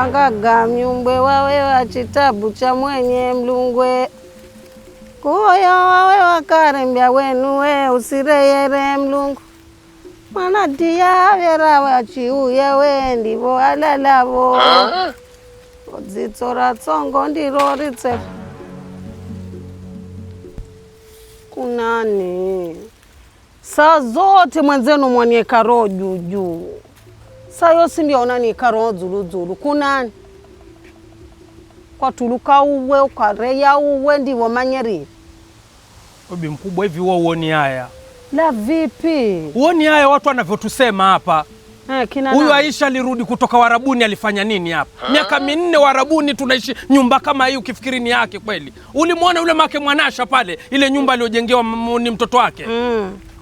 Angaga myumbwe wawe wa chitabu cha mwenye mlungwe kuoyo wawe wakarembya wenu we usireyere mlungu mwanadia vera wachiuye we ndivo alalavo dzitso ra tsongo ndiro ritse kunani saa zote mwenzenu mwanieka roho juujuu saa yosi ndio unanieka roho dzuludzulu kunani kwatuluka uwe ukareya uwe ndivo manyerire. Bibi mkubwa, hivi wewe huoni haya? La vipi? Huoni haya watu wanavyotusema hapa? Kina Huyu nani? Aisha alirudi kutoka Warabuni alifanya nini hapa? Miaka 4 Warabuni tunaishi nyumba kama hii, ukifikiri ni yake kweli? Ulimwona yule make Mwanasha pale, ile nyumba aliyojengewa ni mtoto wake?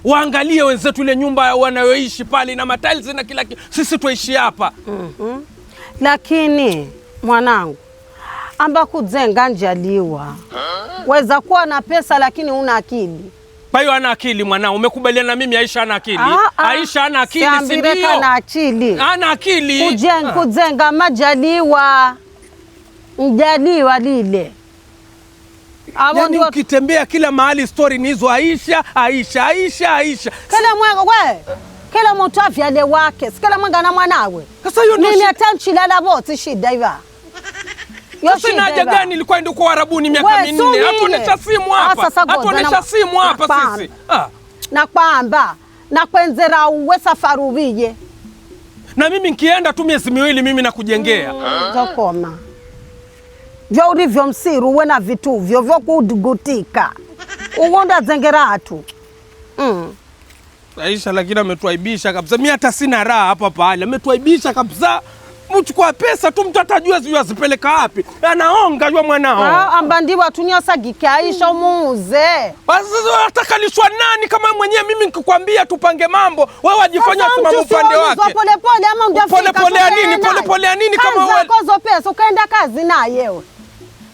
Waangalie wenzetu ile nyumba wanayoishi pale na matiles na kila kitu. Sisi tuishi hapa. Lakini mwanangu amba kudzenga njaliwa weza kuwa na pesa lakini una akili. Kwa hiyo ana akili mwanao, umekubaliana na mimi Aisha ana akili. Ah, ah. Aisha ana akili, si Siambireka ndio? na akili. Ana akili. Kudzenga majaliwa njaliwa lile avo Yaani ndio ukitembea kila mahali story ni hizo, Aisha, Aisha, Aisha, Aisha. Kila mwenga we kila mtu avyale wake sikila mwenga na mwanawe. Sasa hiyo ndio Mimi shida. hata nchilala votsi shida iva. Yo Sasa ina haja iva. gani ilikuwa ndio kwa Warabuni miaka We, 4? sumile. Hatuonesha simu Ah, hapa. sasa goza Hatuonesha simu hapa sisi. Ah. Nakwamba nakwenzera uwe safari uviye. Na mimi nikienda tu miezi 2 mimi nakujengea. Zokoma vyo ulivyo msiru uwe na vitu vyo vyokudugutika uwonda dzengera atu. Aisha lakini ametuaibisha kabisa. Mimi hata sina raha hapa pale. Ametuaibisha kabisa. Mchukua pesa tu mtu atajua sijui azipeleka wapi. Anaonga yule mwanao. Ah, amba ndiwo atunyosagike Aisha umuuze. Basi sasa atakalishwa nani kama mwenyewe mimi nikikwambia tupange mambo, wewe wajifanya Sasa simama mtu si upande waulizwa wake. Pole pole ama undafika Pole pole ya nini? tukaenda Pole naye. pole ya nini kama Kazi wewe zako zo pesa ukaenda kazi naye wewe.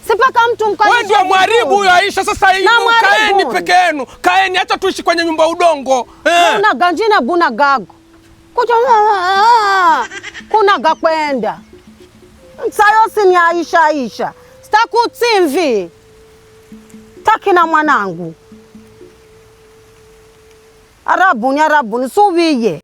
Si paka mtu mkalishe Wewe ndio mwaribu huyo Aisha. Sasa hivi Na mwaribu. kaeni peke yenu. Kaeni acha tuishi kwenye nyumba udongo. Kuna ganjina buna gago. Kucho kuna gakwenda. Sayo ni Aisha Aisha. Sitakutsimvi. Takina mwanangu. Arabuni arabuni suviye.